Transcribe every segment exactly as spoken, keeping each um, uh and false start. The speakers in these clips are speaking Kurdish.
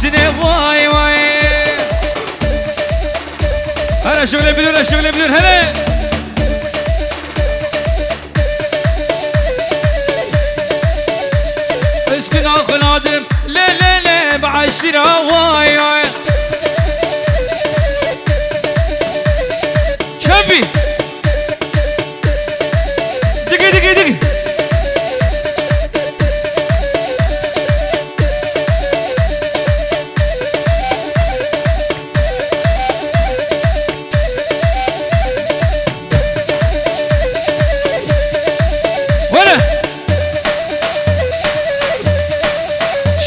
Sine vay vay. Hele şöyle bilür, hele şöyle bilür, hele. Üskün akınadım, le le le, başira vay vay. Çebi. Digi, digi, digi. Were.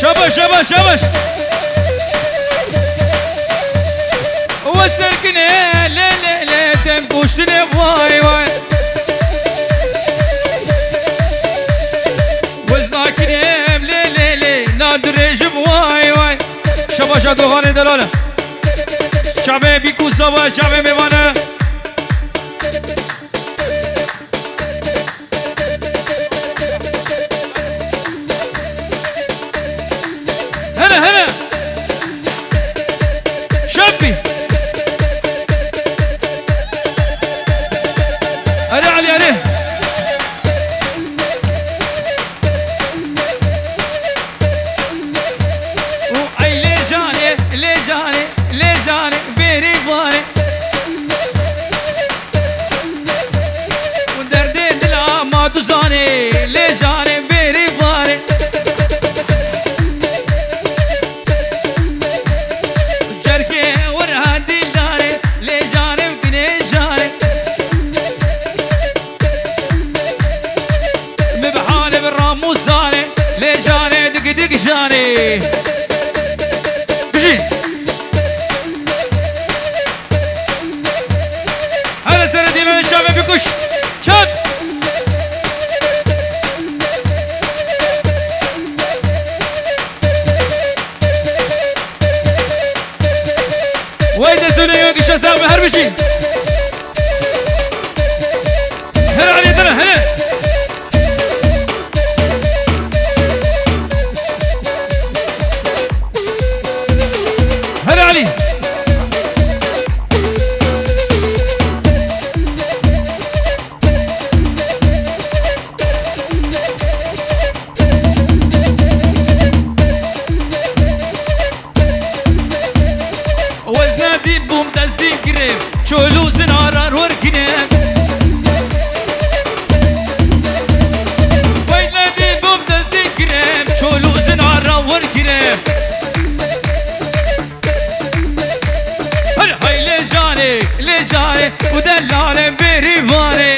Şabaş, şabaş, şabaş. We serkine, le, le, le, dem goştine, vay, vay. Wez nakirim, le, le, le, na dirêjim, vay, vay. Şabaşa doxanê delale. Çavê bîku sava, çavê mêvane. Hele, hele. Şapî. Erê Elî, erê. Û ey lê canê, lê canê, lê canê, bêrî vanê. Û derdê dila ma tu zanê, lê canê bêrî vanê. Cerkê wira dîl danê, lê canê binê canê. Mi bi halê bi ramû zanê, lê canê dik dik janê. Bijî. Hele serê dîlanê çavê bikuş. Çat! Wey de zûnê yo gişe sax be her bijî. Here Elî, here, here. Here Elî. Wezne dîl bûm destî girê, çol û zinara wergirê. Wezne dîl bûm destî girê, çol û zinara wergirê. Her hay lê canê, lê canê û delalê bêrîvanê.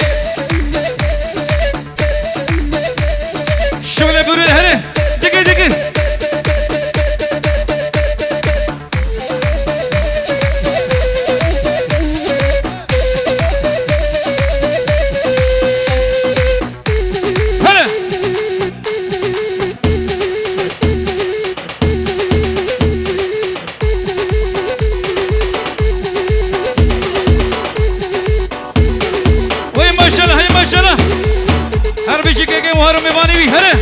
Şöyle buyurun hele. Digi digi. Hele. Wey maşallah, hey maşallah. Her bijî kekê muharrem mêvanê wî here.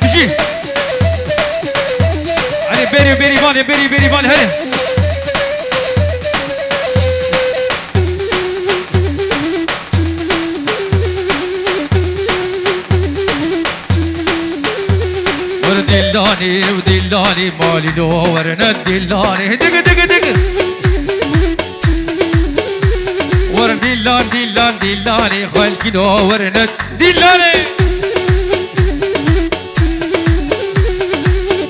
Bijî. Hadi beri, beri, vale, beri, beri, vale, hadi. Wer dîlanî û dîlanî malî lo werine dîlanî. Digi, digi, digi. Wer dîlan, dîlan, dîlanî xelkî lo werine dîlanî.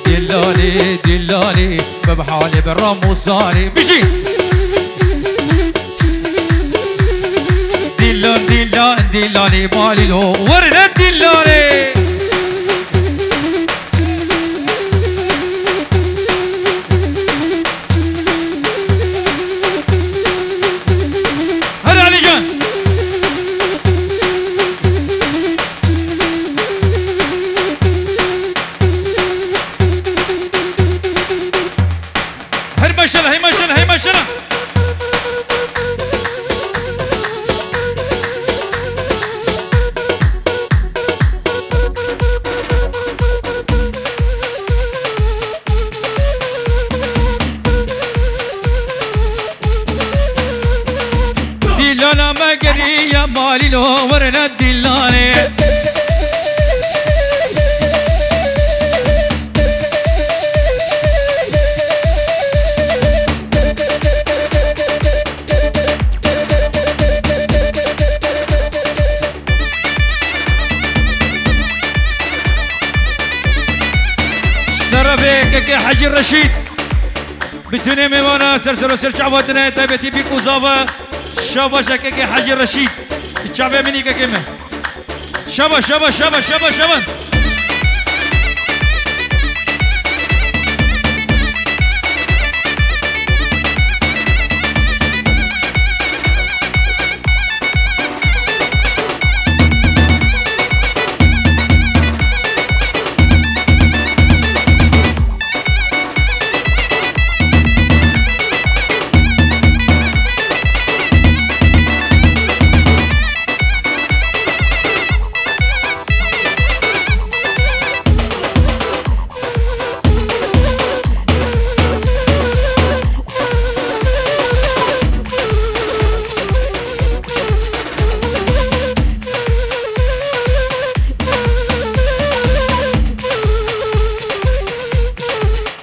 Dîlanî, dîlanî, bi halê bi ramûsanî. Bijî. Dîlan, dîlan, dîlanî, malî lo werine dîlanî. Hadi Alican. Hey maşallah, hey maşallah, hey maşallah. Dîlana me geriya malî lo werine dîlanê. Şerefê kekê Hecî Reşîd. Bütünê mêvana ser ser û ser çava dine taybetî bîk û zava. Şabaş e kekê Hecî Reşîd. Çavê min î kekê me. Şaba, şaba, şaba, şaba, şaba.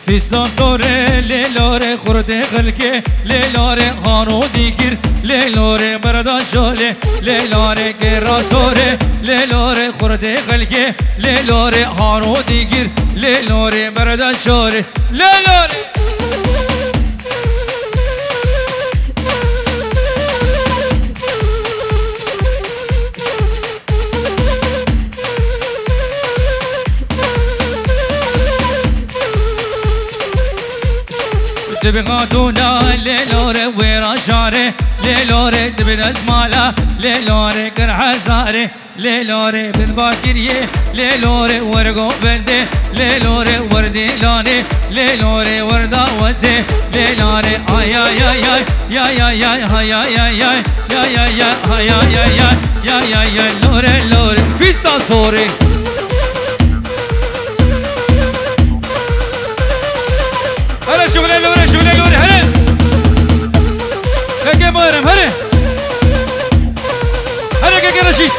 Fîstan sore, lê lore xurdê xilkê, lê lore hano dîgir, lê lore berda çolê, lê lore gêra sore, lê lore xurdê xilkê, lê lore hano dîgir, lê lore berda çolê, lê lore. Dibi xatûna lê lore wêra şarê, lê lore dibi destmala, lê lore kir hezarê, lê lore bin bakiriyê, lê lore wer govendê, lê lore wer dîlanê, lê lore wer dawetê, lê lore ay ay ay ay, ay ay ay, ay ay ay ay, ay ay ay, ay ay ay ay, ay ay ay, lore lore. Fîsta sorê. Here şuxle lore, şuxle lore, here. Keke Muharrem, here. Here keke Reşîd.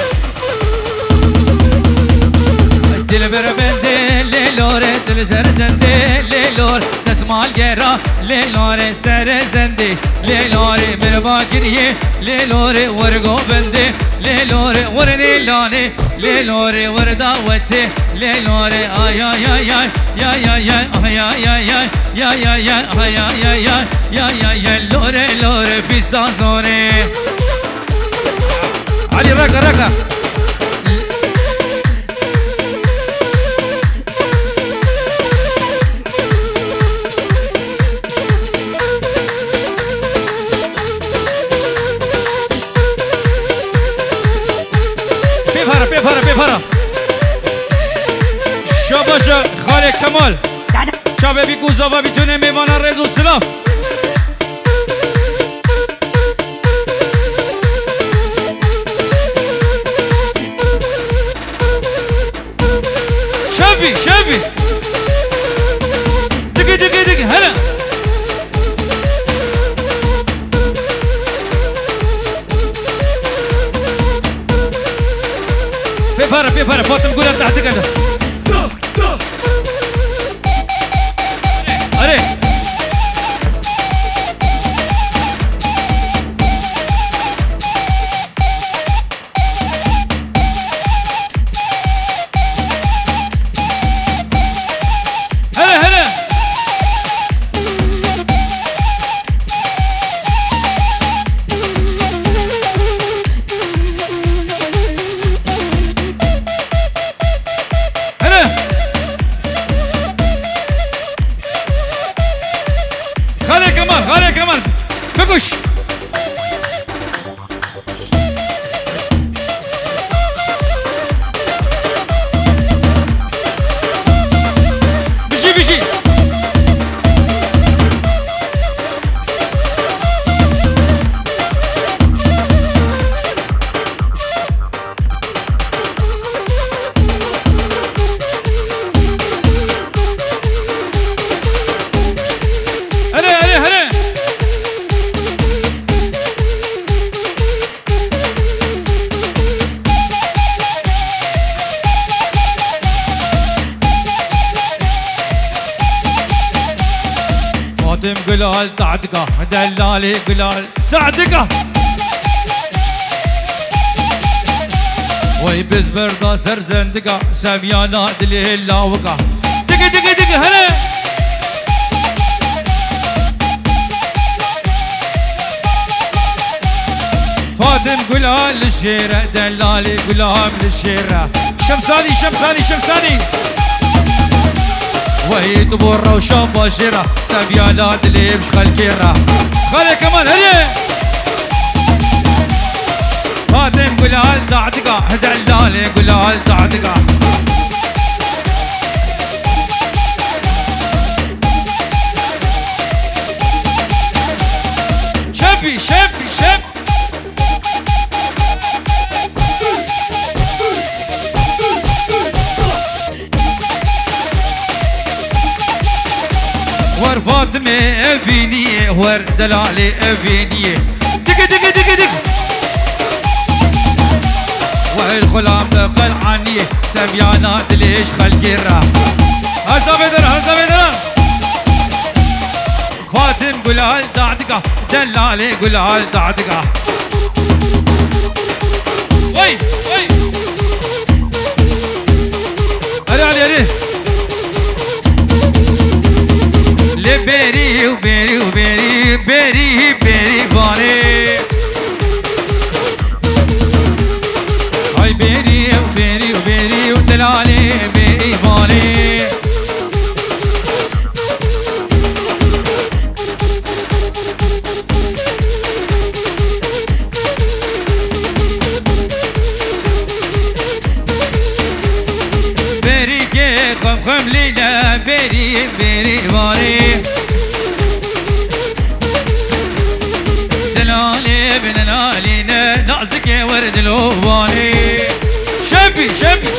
Dilber bende lê lore, dil zer zende lê lor, desmal gera lê lore, sere zende lê lore, merva giriye lê lore, wer govende lê lore, wer nêlane. Lê lore wer dawetê, lê lore ay ay ay ay, ay ay ay, ay ay ay ay, ay ay ay, ay ay ay ay, ay ay ay, lore lore fîsta zorê. Elî raka raka. Pê para, pê para, pê para. Şabaş e, Xalê Kemal. Çavê bîk û zava bîtûnê mêvana rêz û silav. Şevbî, şevbî. Digi, digi, digi, hele. Pê para, pê para, Fatim Gulen tahtî kerde. Are. Hele, hele. Hele. Xalê Kemal, Xalê Kemal. Bikuş. Bijî, bijî. Al tahdika, dellalê gulal tahdika. Wey biz berda ser zendika, semyana dilê lawika. Digi, digi, digi, hele. Fatim Gulal li şêre, dellalê gulam li şêre. Şemsanî, Şemsanî, Şemsanî. Wey tu bo rewşa bajêra, semyana dilê bi xelkê re. Xalê Kemal, herê. Fatim Gulal tahdika, dellalê gulal tahdika. Şepî, şepî, şep. Wer Fatimê evîniyê, wer delalê evîniyê. Digi, digi, digi, dig. Wer xulam li qel'aniyê, semyana dilê ji xelkê re. Hezabê dera, hezabê dera. Fatim Gulal tahdika, dellalê gulal tahdika. Wey, wey. Erê, erê, erê. Lê berî û berî û berî, berî, berî banê. Ay berî û berî û berî û delalê berî banê. Berî kê xem xem lîne, berî, berî warê. Delalê bi delalîne, nazikê wer dilovanê. Şepî, şepî.